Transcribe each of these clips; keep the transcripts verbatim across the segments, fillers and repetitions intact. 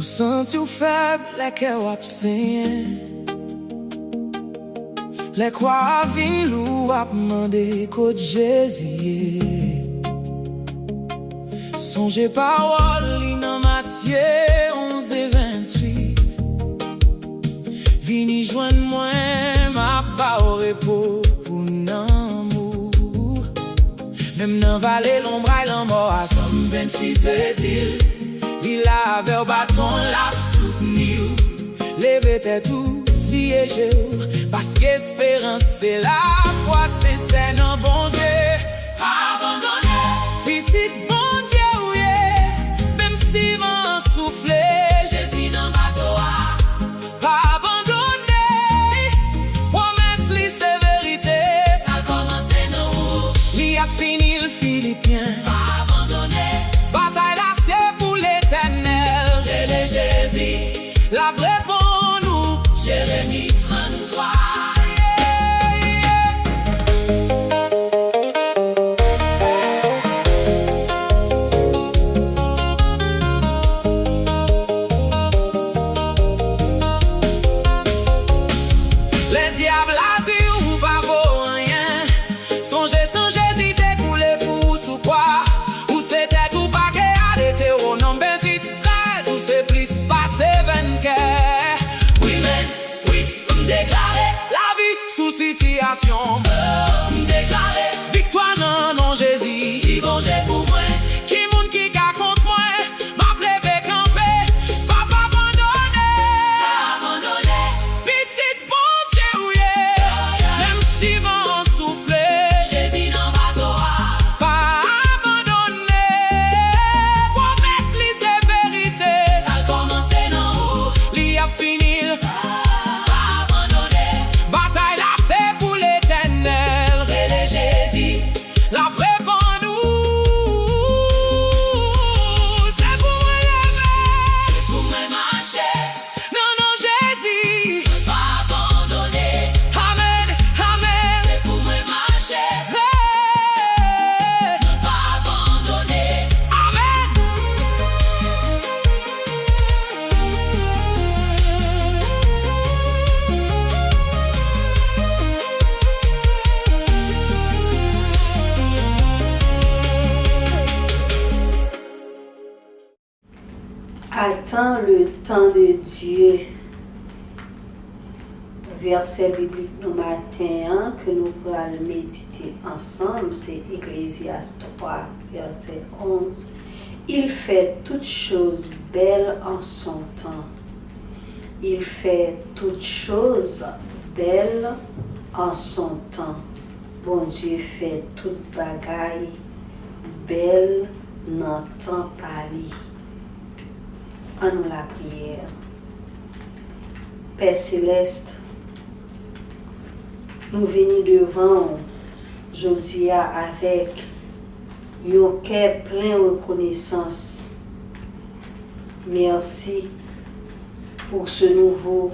Santi w fèb lè kè w ap senyen. Lè kwa a vin lou, w ap mande kot Jezi ye. Sonje pawòl li nan Matye onz e venntuit. Vini jwenn mwen, m ap ba w repo pou nanm ou. Menm nan vale lonbray lanmò a, Sòm venntuit di l, li la avè w, baton l ap soutni w. Leve tèt ou, siye je w, paske esperans se lafwa sensè nan Bondye. Pa abandone. Pitit Bondye w ye, menm si van an soufle. Jezi nan bato a. Pa abandone. Pwomès li se verite. Sa l kòmanse nan ou, li ap fini l. Filipyen. Pa abandone. Batay la se pou Letènèl. Rele Jezi, l ap reponn ou. Jeremi tranntwa. Yeah, yeah. Lè dyab la di w pa vo anyen, sonje san Jezi te koule pou ou sou kwa. Ou se tèt, ou pa ke a. Detewonòm venntuit trèz, ou se plis pase venkè. Wi, men, wi, m deklare lavi sou sitiyasyon m. M deklare viktwa nan non Jezi. Si Bondye pou mwen, ki moun ki ka kont mwen? M ap leve kanpe, p ap abandone. Pa abandone. Pitit Bondye w ye, menm si van an soufle. Jezi nan bato a. Pa abandone. Pwomès li se verite. Sa l kòmanse nan ou, li ap fini l. Pa abandone. Batay la se pou Letènèl. Rele Jezi, l ap reponn ou. Se pou mwen leve. Se pou mwen mache. Nan non Jezi. Mwen pa abandone. Amèn, amèn. Se pou mwen mache. Hey. Mwen pa abandone. Amèn. Attends le temps de Dieu. Vèsè biblik nou maten an ke nou pral medite ansanm, se Eklezyas twa, vèsè onz. Il fait toutes choses belles en son temps. Il fait toutes choses belles en son temps. Bondye fè tout bagay bèl nan tan pa li. An nou lapriyè. Pè Selès, nou vini devan w jodi a avèk yon kè plen rekonesans. Mèsi pour ce nouveau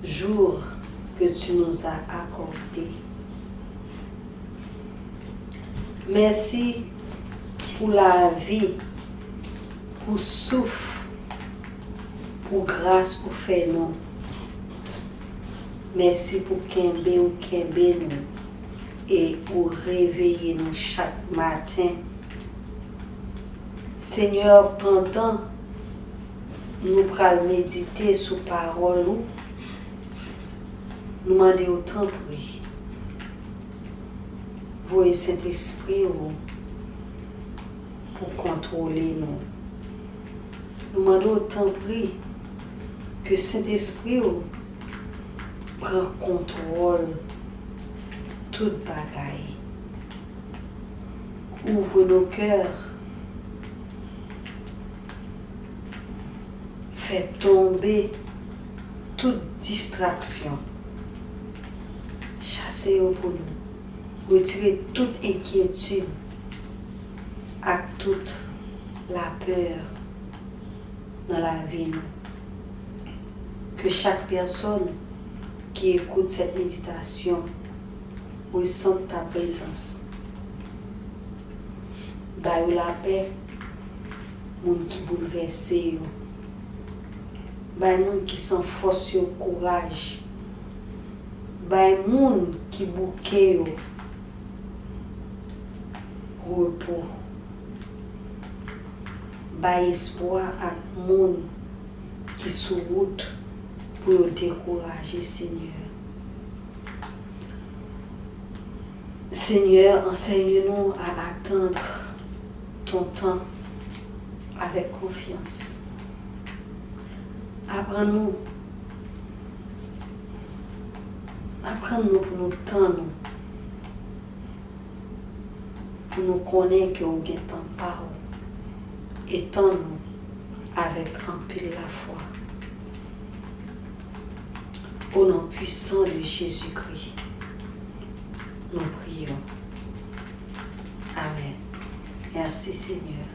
jour que tu nous as accordé. Mèsi pou lavi, pou souf, pou gras ou fè nou. Mèsi pou kenbe ou kenbe nou e ou reveye nou chak maten. Senyè, pandan nou pral medite sou pawòl ou, nou mande w tanpri, voye Sentespri w pou kontwole nou. Nou mande w tanpri ke Sentespri w pran kontwòl tout bagay. Ouvre nos cœurs. Fè tonbe tout distraksyon. Chase yo pou nou. Retire tout enkyetid ak tout lapè nan lavi nou. Ke chak pèsòn ki écoute cette méditation ressentent ta présence. Ba yo lapè, moun ki boulvèse yo. Bay moun ki san fòs yo kouraj. Bay moun ki bouke yo repo. Bay espwa ak moun ki sou wout pou yo dekouraje, Senyè. Seigneur, enseigne-nous à attendre ton temps avec confiance. Aprann nou, aprann nou pou nou tann ou, pou nou konnen ke ou gen tan pa ou, e tann ou avèk anpil lafwa. Au nom puissant de Jésus-Christ, nous prions. Amen. Merci Seigneur.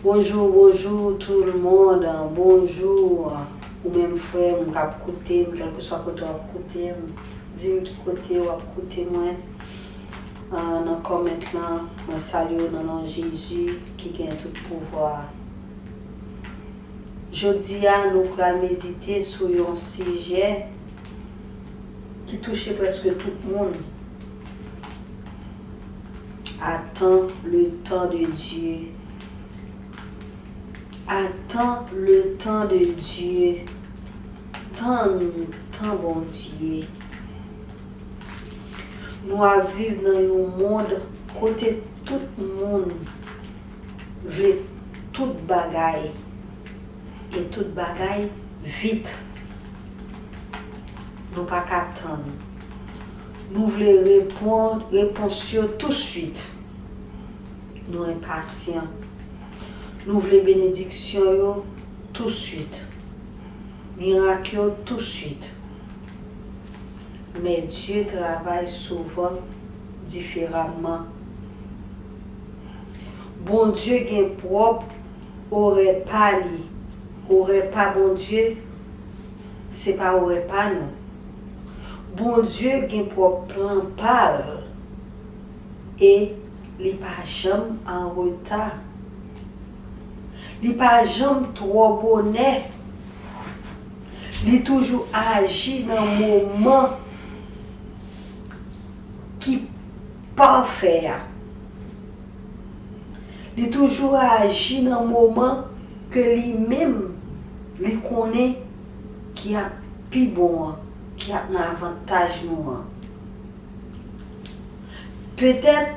Bonjou, bonjou tout le monde. Bonjou. Ou menm frè m k ap koute m, kèlkeswa kote w ap koute m, di m ki kote w ap koute mwen. Ah, nan kòmant lan, mwen salye w nan non Jezi ki gen tout pouvwa. Jodi a, nou pral medite sou yon sijè ki touche prèske tout moun. Attends le temps de Dieu. Attends le temps de Dieu. Tann tan Bondye. Nou ap viv nan yon mond kote tout moun vle tout bagay, e tout bagay vit. Nou pa ka tann. Nou vle repon-, repons yo touswit. Nou enpasyan. Nou vle benediksyon yo touswit. Mirak yo touswit. Men Dye travay souvan diferaman. Bondye gen pwòp orè pa li. Orè pa Bondye, se pa orè pa nou. Bondye gen pwòp plan pa l e li pa janm an reta. Li pa janm twò bonè. Li toujou aji nan moman ki pafè a. Li toujou aji nan moman ke li menm li konnen ki ap pi bon an, ki ap nan avantaj nou an. Petèt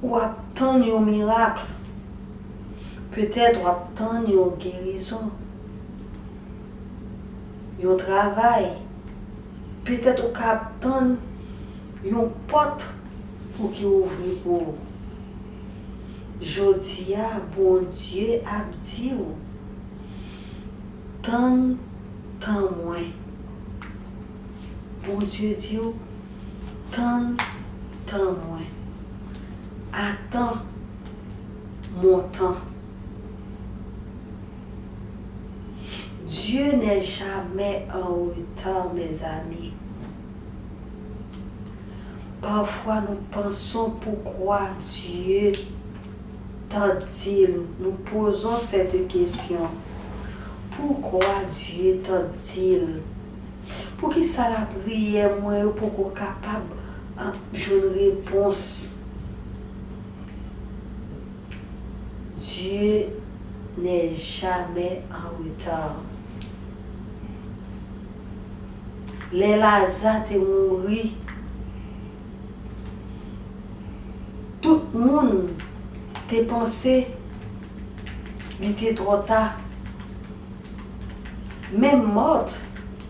w ap tann yon mirak. Petèt w ap tann yon gerizon, yon travay. Petèt ou ka ap tann yon pòt pou ki ouvri pou ou. Jodi a, Bondye ap di w, tann tan mwen. Bondye di w, tann tan mwen. Attends mon temps. Dieu n'est jamais en retard, mes amis. Pafwa nou panson poukwa Dye tadi l, nou pozon sèt kesyon. Poukwa Dye tadi l? Poukisa lapriyè mwen yo poko kapab, ah, jwenn repons? Dieu n'est jamais en retard. Lè Laza te mouri, tout moun te panse li te twò ta. Même Marthe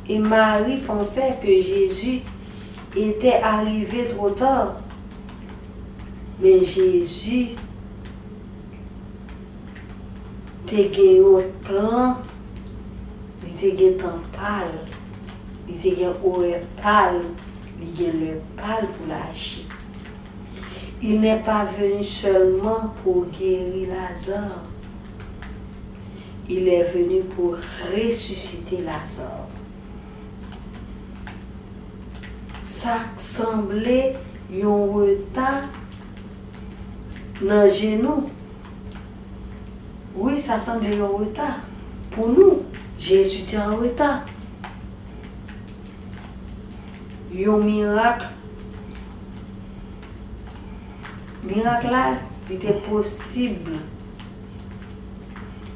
et Marie pensaient que Jésus était arrivé trop tard. Men Jezi te gen yon plan, li te gen tan pa l, li te gen orè pa l, li gen lè pa l pou l aji. Il n'est pas venu seulement pour guérir Lazare. Il est venu pour ressusciter Lazare. Sa sanble yon reta nan je nou. Wi, sa sanble yon reta. Pou nou, Jezi te an reta. Yon mirak. Mirak la, li te posib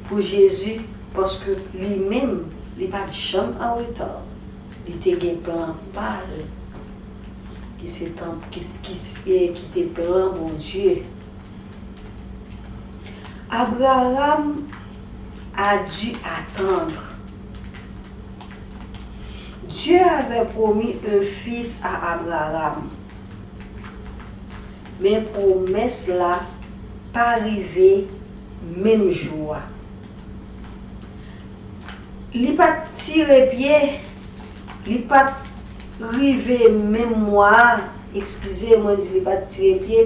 pou Jezi, paske li menm, li pa t janm an reta. Li te gen plan pa l, ki se tan, ki, ki, ki te plan Bondye. Abraham a dû attendre. Dieu avait promis un fils à Abraham. Men pwomès la pa rive menm jou a. Li pa t tire pye, li pa t rive menm mwa a, eskize, mwen di li pa t tire pye.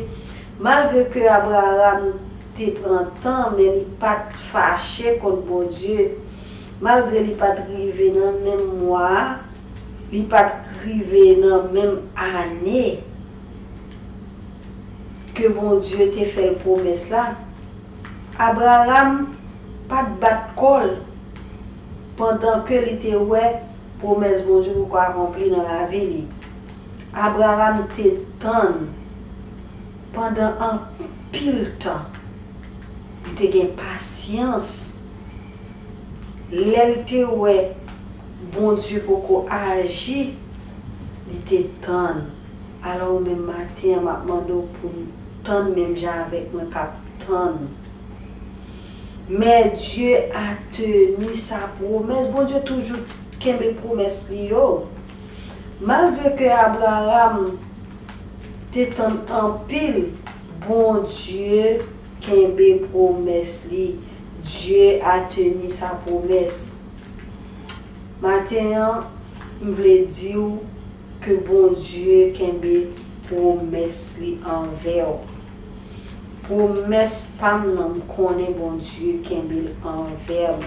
Malgre ke Abraram te pran tan, men li pa t fache kont Bondye. Malgre li pa t rive nan menm mwa a, li pa t rive nan menm ane ke Bondye te fè l pwomès la, Abraram pa t bat kò l pandan ke li te wè pwomès Bondye poko akonpli nan lavi li. Abraram te tann pandan anpil tan. Li te gen pasyans. Lè l te wè Bondye poko aji, li te tann. Alò, ou menm maten an, m ap mande w pou n tann menm jan avèk mwen k ap tann. Mais Dieu a tenu sa promesse. Bondye toujou kenbe pwomès li yo. Malgre ke Abraram te tann anpil, Bondye kenbe pwomès li. Dieu a tenu sa promesse. Maten an, m vle di w ke Bondye kenbe pwomès li anvè w. Pwomès pa m nan, m konnen Bondye kenbe l anvè m.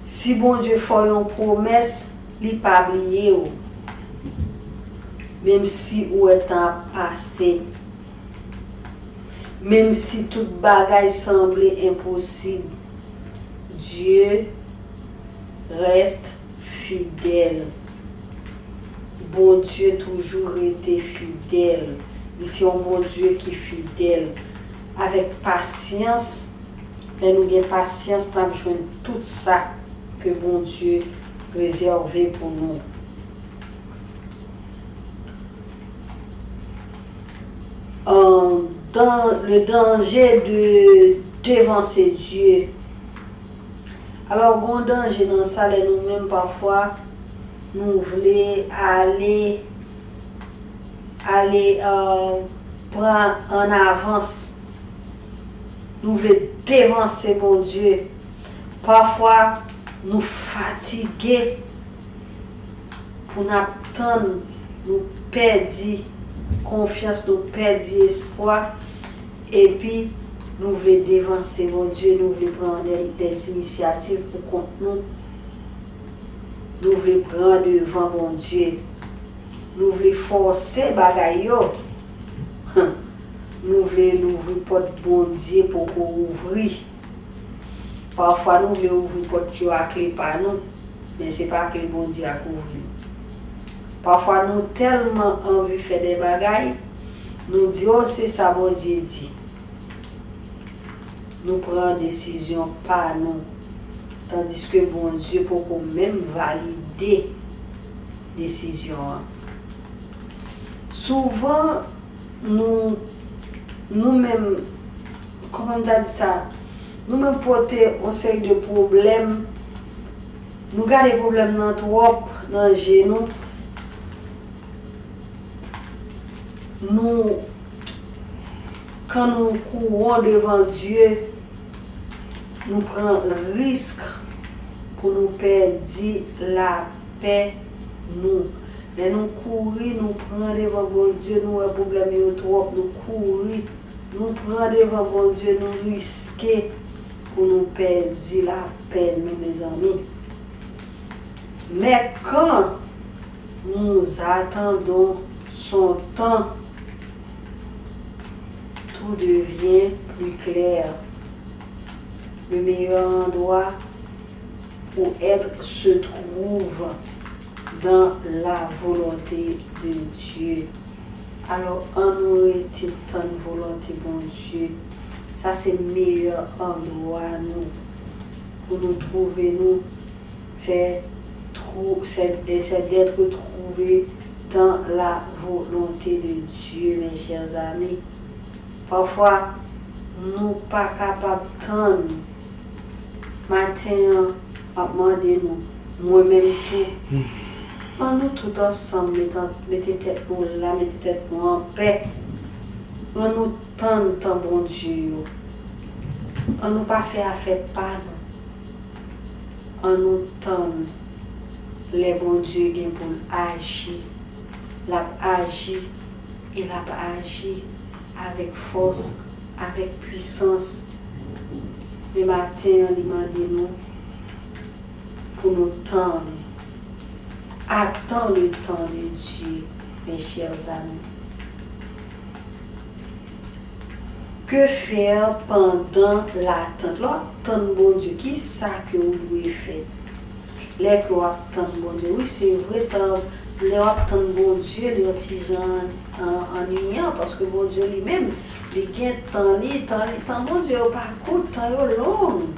Si Bondye fè w yon pwomès, li pa bliye w. Menm si ou wè tan ap pase, menm si tout bagay sanble enposib, Dieu reste fidèle. Bondye toujou rete fidèl. Li se yon Bondye ki fidèl. Avèk pasyans, lè nou gen pasyans, n ap jwenn tout sa ke Bondye rezève pou nou. Euh, dan-, le danger de devancer Dieu. Alò, gen yon danje nan sa, lè nou menm pafwa, nou vle ale, ale, euh, pran an avans. Nou vle devanse Bondye. Pafwa, nou fatige pou n ap tann, nou pèdi konfyans, nou pèdi espwa, epi nou vle devanse Bondye, nou vle pran de, de inisyativ pou kont nou, nou vle pran devan Bondye, nou vle fòse bagay yo, nou vle louvri pòt Bondye poko ouvri. Pafwa nou vle ouvri pòt yo ak kle pa nou, men se pa kle Bondye a k ouvri l. Pafwa nou tèlman anvi fè de bagay, nou di, "O, se sa Bondye di." Nou pran desizyon pa nou, tandiske Bondye poko menm valide desizyon an. Souvan, nou, nou menm, kòman m ta di sa? Nou menm pote yon seri de pwoblèm. Nou gade pwoblèm nan twòp nan je nou. Nou, kan nou kouwon devan Dye, nou pran risk pou nou pèdi lapè nou. Lè nou kouri, nou pran devan Bondye, nou wè pwoblèm yo twòp, nou kouri, nou pran devan Bondye, nou riske pou nou pèdi lapè nou, mezanmi. Mais quand nous attendons son temps, tout devient plus clair. Le meilleur endroit où être se trouve dans la volonté de Dieu. Alors, ann nou rete tann volonte Bondye. Sa se meyè andwa nou pou nou twouve nou. C'est trou- c'est c'est d'être trouvé dans la volonté de Dieu, mes chers amis. Pafwa, nou pa kapab tann. Maten an, m ap mande nou, mwen menm tou, ann nou tout ansanm mete, mete tèt nou la, mete tèt nou anpè. Ann nou tann tan Bondye yo. Ann nou pa fè afè pa nou. Ann nou tann lè Bondye gen pou l aji. L ap aji e l ap aji avèk fòs, avèk pwisans. Men maten an, li mande nou pou nou tann. Attends le temps de Dieu, mes chers amis. Que faire pendant l'attente? Lè w ap tann Bondye, ki sa ke ou dwe fè? Lè ke w ap tann Bondye, wi, se vre, tan, lè w ap tann Bondye, li yon ti jan an- annuyan, paske Bondye li menm, li gen tan li, tan li, tan Bondye yo pa kout, tan yo long.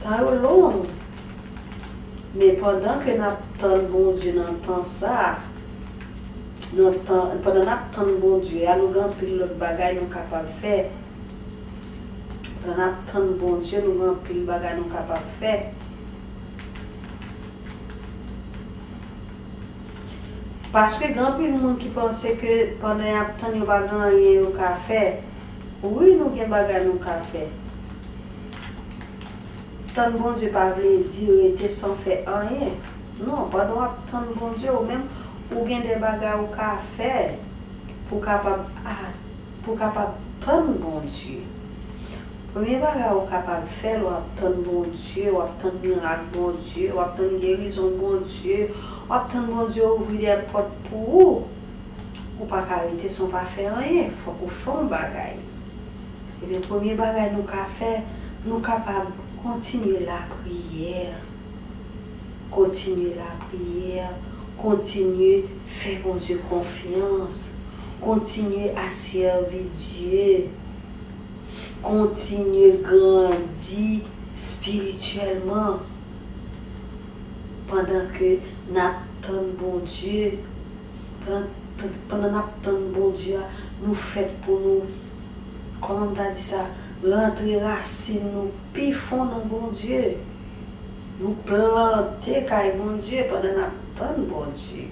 Tan yo long. Men pandan ke n ap tann Bondye nan tan sa a, nan tan, pandan n ap tann Bondye a, nou gen anpil lòt bagay nou kapab fè. Pandan n ap tann Bondye, nou gen anpil bagay nou kapab fè. Paske gen anpil moun ki panse ke pandan y ap tann, yo pa gen anyen yo ka fè. Wi, nou gen bagay nou ka fè. Tann Bondye pa vle di rete san fè anyen. Non, pandan w ap tann Bondye, ou menm, ou gen de bagay ou ka fè pou w kapab, a, pou w kapab tann Bondye. Premye bagay ou kapab fè lè w ap tann Bondye, w ap tann mirak Bondye, w ap tann gerizon Bondye, w ap tann Bondye ouvri de pòt pou ou. Ou pa ka rete san w pa fè anyen. Fòk ou fè yon bagay. Ebyen, premye bagay nou ka fè, nou kapab kontinye lapriyè. Kontinye lapriyè. Kontinye fè Bondye konfyans. Kontinye a sèvi Dye. Kontinye grandi espirityèlman. Pandan ke n ap tann Bondye, pandan, pandan n ap tann Bondye a, nou fèt pou nou, kòman m ta di sa, rantre rasin nou pi fon nan Bondye. Nou plante kay Bondye pandan n ap tann Bondye.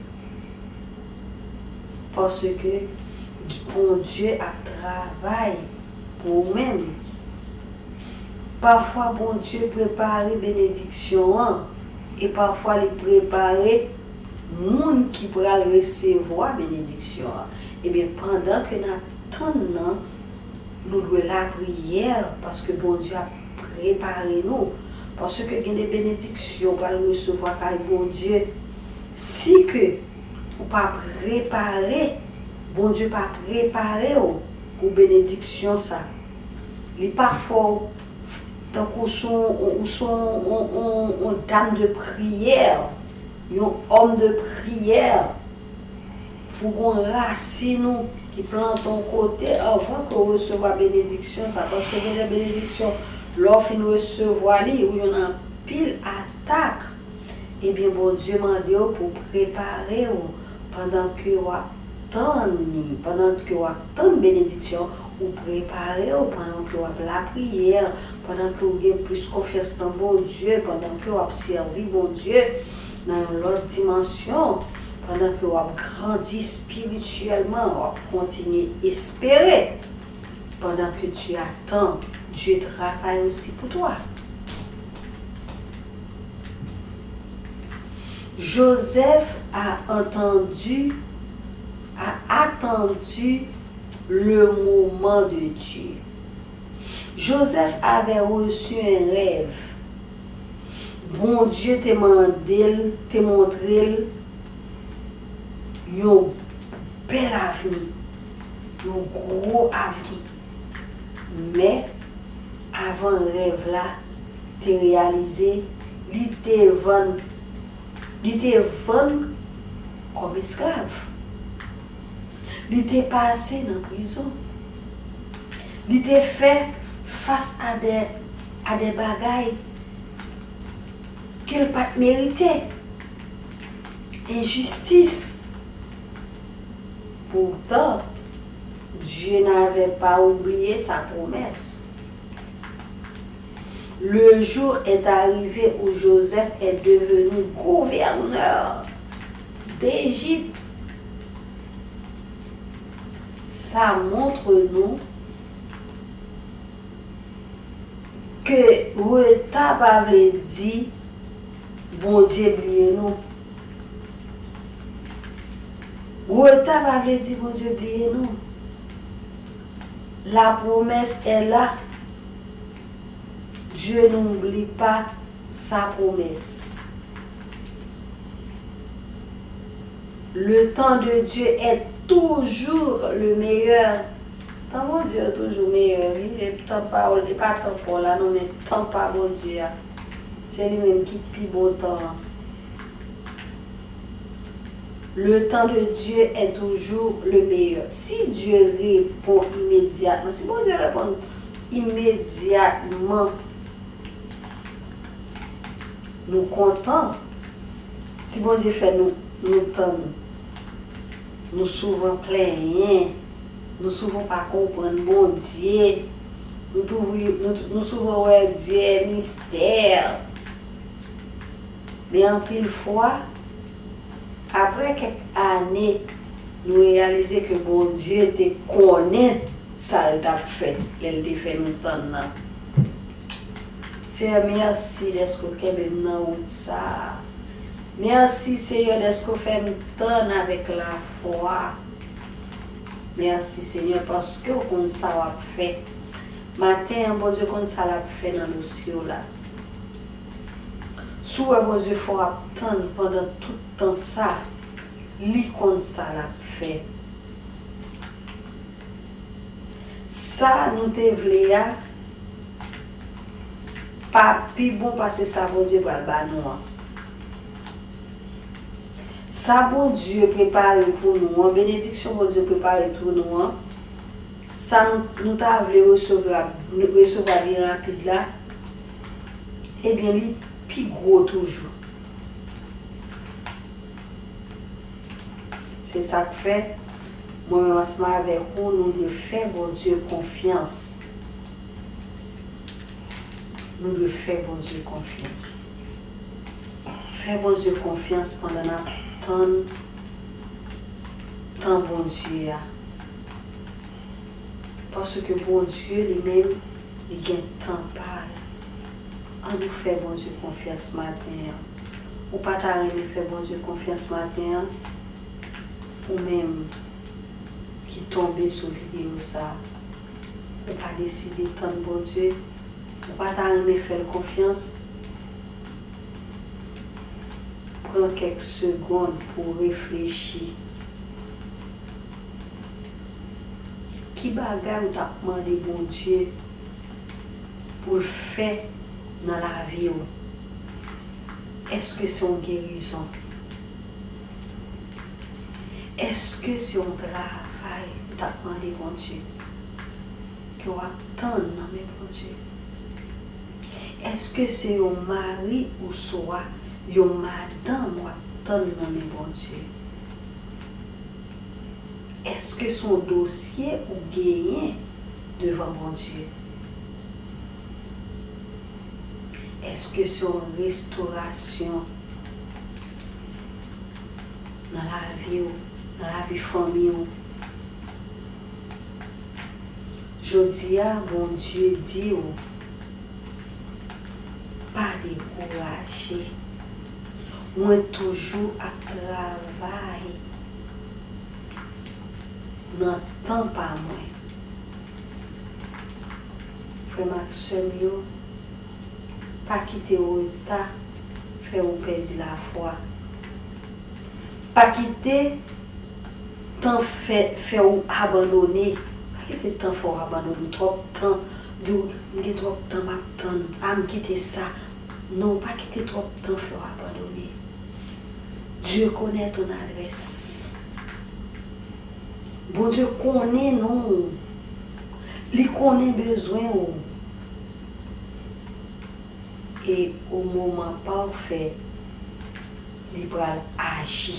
Paske Bondye ap travay pou ou menm. Pafwa Bondye prepare benediksyon an, e pafwa li prepare moun ki pral resevwa benediksyon an. Ebyen, pandan ke n ap tann nan, nou dwe lapriyè, paske Bondye ap prepare nou. Paske gen de benediksyon ou pral resevwa kay Bondye. Si ke ou pa prepare, Bondye pa prepare w pou benediksyon sa. Li pa fè w tankou w se yon, ou se yon, yon, yon, yon dam de priyè, yon òm de priyè, pou gon rasin ou ki plante yon kote anvan ke w resevwa benediksyon sa. Paske gen de benediksyon, lè w fin resevwa li, ou jwenn anpil atak. Ebyen, Bondye mande w pou w prepare w pandan ke w ap tann li, pandan ke w ap tann benediksyon, ou prepare w pandan ke w ap lapriyè, pandan ke w gen plis konfyans nan Bondye, pandan ke w ap sèvi Bondye nan yon lòt dimansyon, pandan ke w ap grandi espirityèlman, w ap kontinye espere. Pendant que tu attends, Dieu travaille aussi pour toi. Joseph a entendu, a attendu le moment de Dieu. Joseph avait reçu un rêve. Bondye te mande l, te montre l yon bèl avni, yon gwo avni. Men, Avan rèv la te reyalize, li te vann, li te vann kòm esklav. Li te pase nan prizon. Li te fè fas a de, a de bagay ke l pa t merite. Enjistis. Pourtant, Dieu n'avait pas oublié sa promesse. Le jour est arrivé où Joseph est devenu gouverneur d'Égypte. Sa montre nou ke reta pa vle di Bondye bliye nou. Reta pa vle di Bondye bliye nou. La promesse est là. Dieu n'oublie pas sa promesse. Le temps de Dieu est toujours le meilleur. Tan Bondye yo toujou meyè, wi. E tan pa, e pa tan pa w la, non, men tan pa Bondye a. Se li menm ki pi bon tan an. Le temps de Dieu est toujours le meilleur. Si Dieu répond immédiatement, si Bondye reponn imedyatman, nou kontan. Si Bondye fè nou, nou tann, nou souvan plenyen, nou souvan pa konprann Bondye, nou, nou, nou souvan wè Dye mistè. Men anpil fwa, apre kèk ane, nou reyalize ke Bondye te konnen sa l t ap fè lè l te fè nou tann nan. Senyè, mèsi dèske w kenbe m nan wout sa a. Mèsi, Senyè, dèske w fè m tann avèk lafwa. Mèsi, Senyè, paske w konn sa w ap fè. Maten an, Bondye konn sa l ap fè nan dosye w la. Si w wè Bondye fè w ap tann pandan tout tan sa, li konn sa l ap fè. Sa nou te vle a pa pi bon pase sa Bondye pral ba nou an. Sa Bondye prepare pou nou an, benediksyon Bondye prepare pou nou an, sa nou, nou ta vle resevwa, resevwa byen rapid la, ebyen, li pi gwo toujou. Se sa k fè, mwen menm ansanm avèk ou, nou dwe fè Bondye konfyans. Nou dwe fè Bondye konfyans. Fè Bondye konfyans pandan n ap tann tan Bondye a. Paske Bondye li menm, li gen tan pa l. Ann nou fè Bondye konfyans maten an. Ou pa ta renmen fè Bondye konfyans maten an? Ou menm ki tonbe sou videyo sa a, ou pa deside tann Bondye? Ou pa ta renmen fè l konfyans? Pran kèk segonn pou w reflechi. Ki bagay ou t ap mande Bondye pou l fè nan lavi w? Èske se yon gerizon? Èske se yon travay ou t ap mande Bondye? Ke w ap tann nan men Bondye? Èske se yon mari oswa yon madanm w ap tann nan men Bondye? Èske se yon dosye ou genyen devan Bondye? Èske se yon restorasyon nan lavi w, nan lavi fanmi w? Jodi a, Bondye di w, pa dekouraje. Mwen toujou ap travay nan tan pa mwen. Frè m ak sè m yo, pa kite reta fè ou pèdi lafwa. Pa kite tan fè, fè ou abandone. Pa kite tan fè w abandone, twòp tan, di w, "M gen twòp tan m ap tann, a m kite sa." Non, pa kite twòp tan fè w abandone. Dieu connaît ton adresse. Bondye konnen non w. Li konnen bezwen w. E o moman pafè, li pral aji.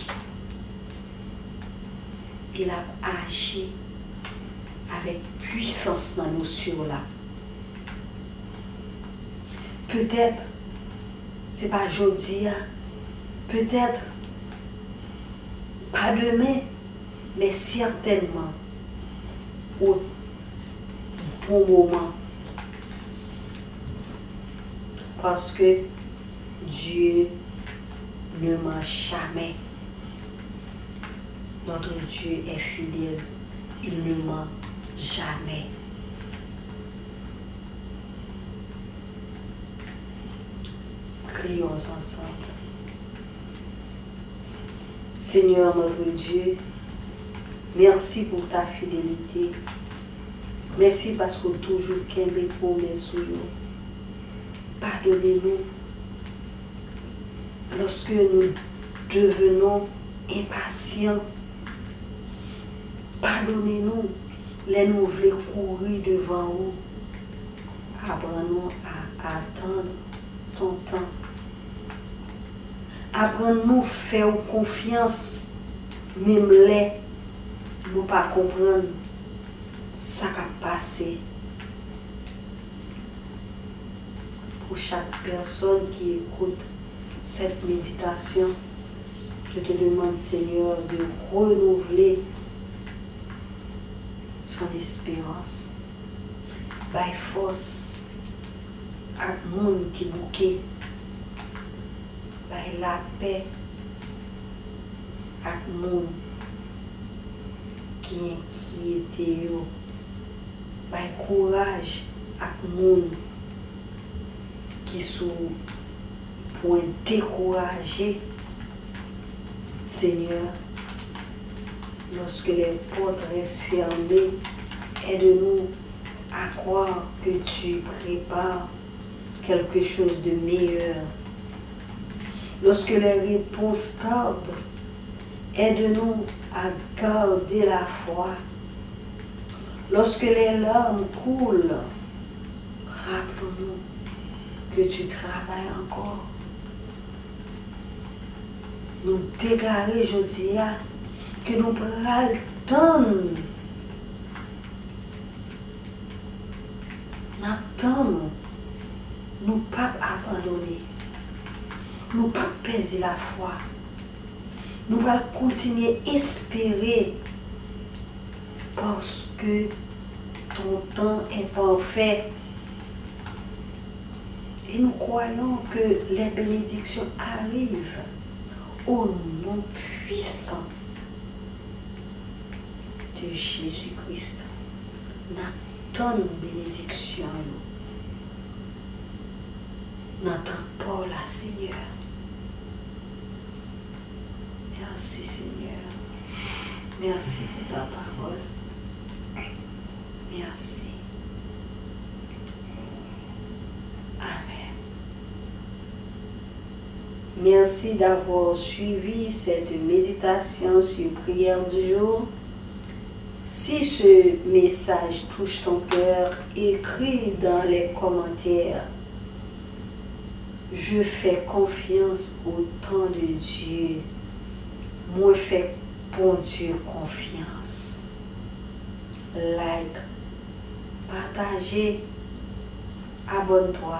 E l ap aji avèk pwisans nan dosye w la. Petèt, se pa jodi a. Petèt, pa demen. Men sètènman, o bon moman. Paske Dieu ne ment jamais. Notre Dieu est fidèle. Il ne ment jamais. Prions ensemble. Seigneur notre Dieu, merci pour ta fidélité. Mèsi paske w toujou kenbe pwomès ou yo. Padone nou lòske nou devenons enpasyan. Padone nou lè nou vle kouri devan ou. Aprann nou a atann ton tan. Aprann nou fè w konfyans, menm lè nou pa konprann sa k ap pase. Pour chaque personne qui écoute cette méditation, je te demande, Seigneur, de renouveler son espérance. Bay fòs ak moun ki bouke. Bay lapè ak moun ki enkyete yo. Bay kouraj ak moun ki sou pwen dekouraje. Seigneur, lorsque les portes restent fermées, aide-nous à croire que tu prépares quelque chose de meilleur. Lorsque les réponses tardent, aide-nous à garder la foi. Lorsque les larmes coulent, rappelons-nous que tu travailles encore. Nou deklare jodi a ke nou pral tann. N ap tann ou. Nou p ap abandone. Nou p ap pèdi lafwa. Nou pral kontinye espere, paske ton temps est parfait. Et nous croyons que les bénédictions arrivent au nom puissant de Jésus-Christ. N ap tann benediksyon yo nan tan pa w la, Senyè. Merci, Seigneur. Merci pour ta parole. Merci. Amen. Merci d'avoir suivi cette méditation sur prière du jour. Si ce message touche ton cœur, écris dans les commentaires. Je fais confiance au temps de Dieu. Mwen fè Bondye konfyans. Like, pataje, abonne-toi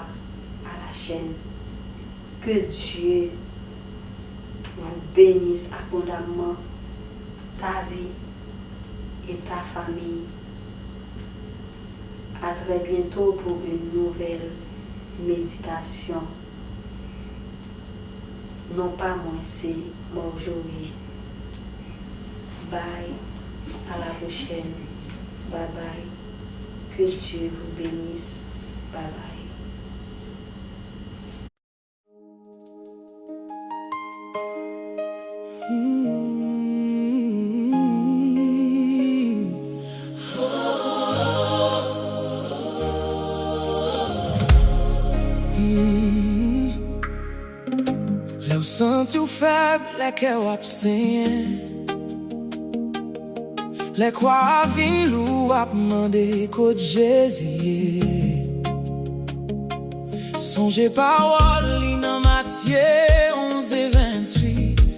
à la chaîne. Que Dieu vous bénisse abondamment, ta vie et ta famille. À très bientôt pour une nouvelle méditation. Non pa mwen, se Marjorie. Bye. À la prochaine. Bye bye. Que Dieu vous bénisse. Bye bye. Lè w santi w fèb, lè kè w ap senyen, lè kwa a vin lou, w ap mande kot Jezi ye. Sonje pawòl li nan Matye onz e venntuit: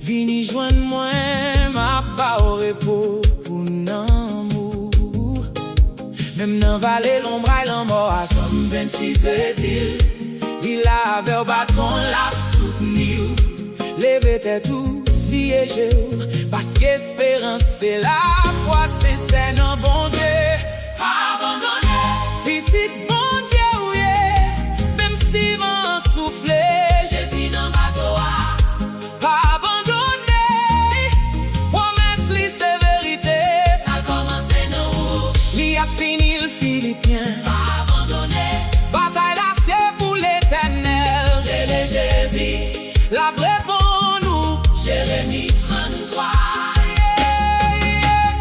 Vini jwenn mwen, m ap ba w repo pou nanm ou. Menm nan vale lonbray lanmò a, Sòm venntuit di l, li la avè w, baton l ap soutni w. Leve tèt ou, siye je w, paske esperans se lafwa sensè nan Bondye. Pa abandone. Pitit Bondye ou ye, menm si van an soufle, Jezi nan bato a. Pa abandone, pwomès li se verite. Sa l kòmanse nan ou, li ap fini l. Filipyen, pa abandone. Batay la se pou Letènèl. Rele Jezi, l ap reponn ou. Jeremi tranntwa. Yeah, yeah.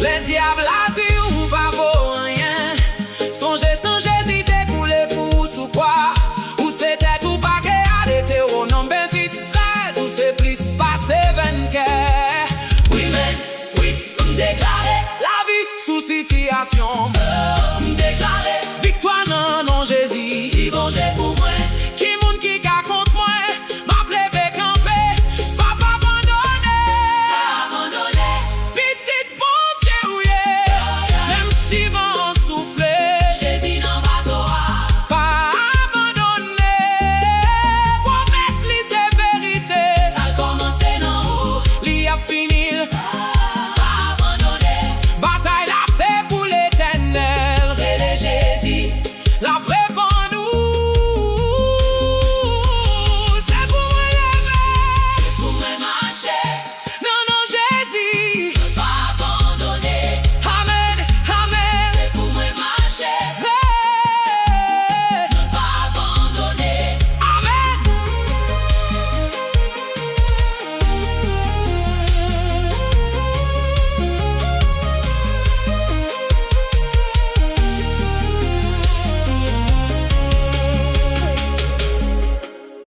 Lè dyab la di w ou pa vo anyen, sonje san Jezi te koule pou ou sou kwa. Ou se tèt, ou pa ke a. Detewonòm venntuit trèz, ou se plis pase venkè. Wi, men, wi, m deklare lavi sou sitiyasyon m. M deklare viktwa nan non Jezi. Si Bondye pou